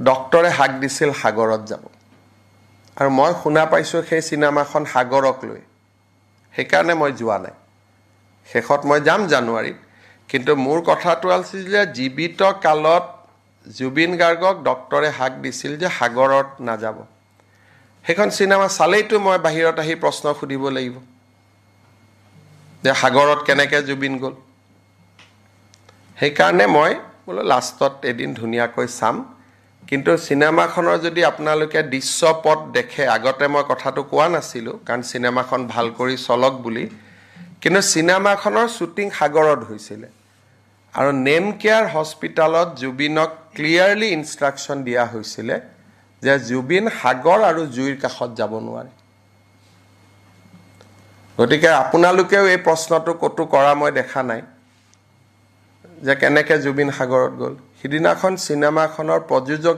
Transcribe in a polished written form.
ডক্টৰে হাক দিছিল সাগৰত যাব। আৰু মই শুনা পাইছোঁ সেই চিনেমাখন সাগৰক লৈ, সেইকাৰণে মই যোৱা নাই। শেষত মই যাম জানুৱাৰীত। কিন্তু মোৰ কথাটো আছিল যে জীৱিত কালত জুবিন গাৰ্গক ডক্টৰে হাক দিছিল যে সাগৰত নাযাব। সেইখন চিনেমা চালেইতো মই বাহিৰত আহি প্ৰশ্ন সুধিব লাগিব যে সাগৰত কেনেকৈ জুবিন গ'ল। সেইকাৰণে মই বোলো লাষ্টত এদিন ধুনীয়াকৈ চাম। কিন্তু চিনেমাখনৰ যদি আপোনালোকে দৃশ্যপট দেখে, আগতে মই কথাটো কোৱা নাছিলোঁ কাৰণ চিনেমাখন ভাল কৰি চলক বুলি, কিন্তু চিনেমাখনৰ শ্বুটিং সাগৰত হৈছিলে আৰু নেমকেয়াৰ হস্পিটেলত জুবিনক ক্লিয়াৰলি ইনষ্ট্ৰাকশ্যন দিয়া হৈছিলে যে জুবিন সাগৰ আৰু জুইৰ কাষত যাব নোৱাৰে। গতিকে আপোনালোকেও এই প্ৰশ্নটো ক'তো কৰা মই দেখা নাই যে কেনেকৈ জুবিন সাগৰত গ'ল। সিদিনাখন চিনেমাখনৰ প্ৰযোজক